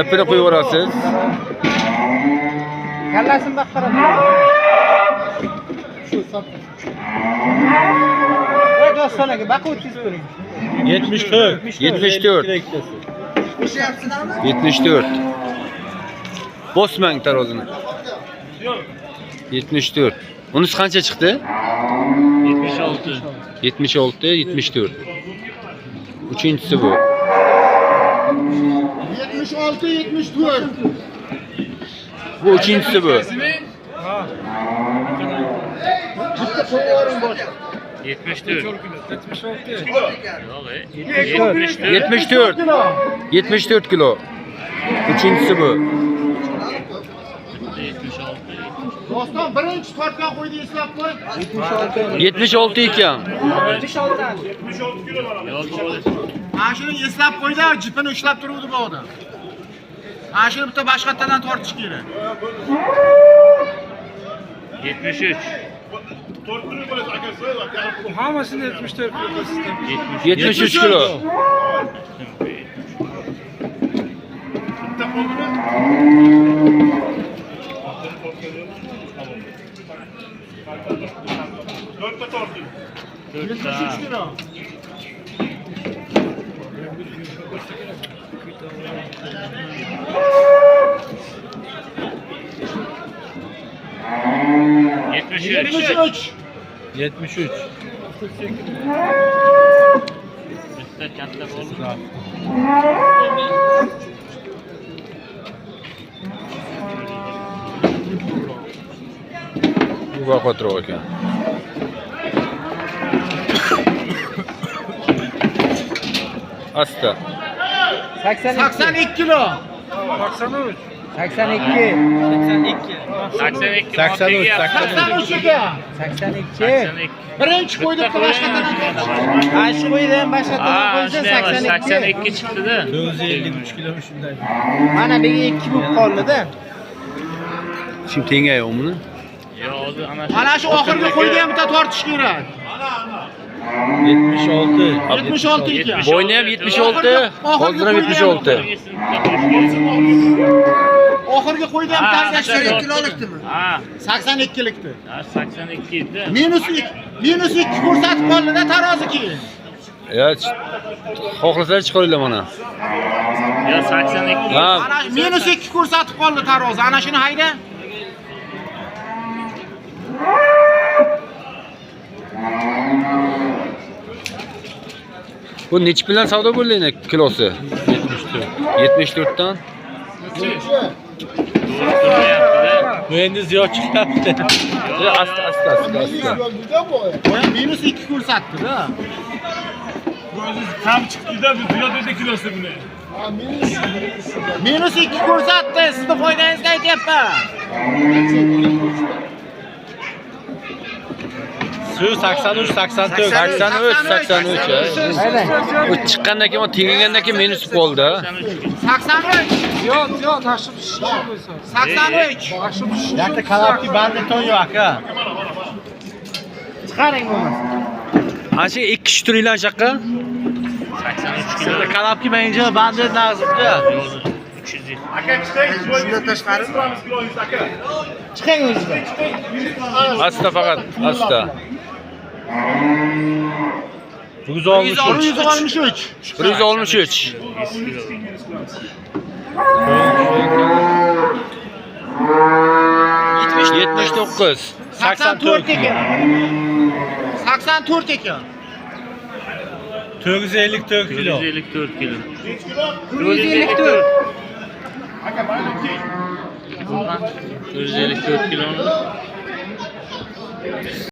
Ipini qo'yib yuborasiz. Kallasini baqiradi. Voy Doston aka, baqib o'tkazib ko'ring. 74. 74. 74. Bosmang tarozini. 74. Unisi qancha chiqdi? 76. 76, 74. Uchinchisi bu. 76 74. Bu uchinchisi bu. Bitta qo'yib boshqa. 74. 76. Yo'q, 74. 74. 74 kilo. Uchinchisi bu. 76. Doston birinchi tortgan qo'yni eslab qo'y. 76 ekan. Yo'q, bo'ldi. Mana shuni eslab qo'yda, jipini ushlab turuvdi bu odam. Mana shuni bitta boshqatdan tortish kerak. 73. Hammasini 74 kilo. 73 kilo. To'rtta. Kilo. 73. 73. 73. Bitta katta bo'ldi. Bu baquvvatroq ekan. Asta. 82 kilo. 83. 82. 82. 82. 83, 83 ekan. 82. 82. Birinchi qo'yni bitta boshqatdan tortish. Ha, shu qo'yda ham boshqatdan Ha, qo'ysa 82 82. chiqdi-da. 953 kilo shunday. Mana bu 2 bo'lib qoldi-da. Kim tengayo buni? Yo'q, hozir ana shu. Mana shu oxirgi qo'yni ham bitta tortish kerak. 76. 76 ekan. Bo'yni ham 76, hozir ham 76. Oxirgi qo'yni ham Ha, tanlash kerak. kilolikdimi? Ha, 82 likdi. ha, 82 edi. Minus 2, minus 2 ko'rsatib qoldi-da tarozi keyin. Ya xohlasalar chiqaringlar mana. Yo, 82. Ha, Mana minus 2 ko'rsatib qoldi tarozi. Ana shuni hayda. bu nechi puldan savdo bo'ldi endi kilosi? 74. 74 dan. To'g'ri turmayapti-da. Bu endi ziyod chiqyapti. Ya, Asta asta asta asta. Qo'y minus 2 ko'rsatdi-da. Kam chiqdi-da, bu ziyod edi kilosi buni. Minus 2 ko'rsatdi. Sizni foydangizga aytyapman. Suv 83, 84. 83, 83. Hayda. Bu chiqqandan keyin, tegingandan keyin minus qoldi. 83. Yo'q, yo'q, tashib tushishi bo'lsa. 83. Tashib tushishi. Yakta kanalki banditon yo'q aka. Chiqaring bo'lmasa. Ana shu ikki kishi turinglar shu yoqqa. 83 kilo. Kanalki menga bandit lazimda. Yo'q, 300. Aka chiqing, shundan tashqari kiloyingiz aka. Chiqing o'zingizdan. Asta faqat, asta. 163. 163. 163. 79. 84 ekan. 84 ekan. 954 kilo. 954 kilo. 154. Aka, mayli, keyin. 454 kiloni.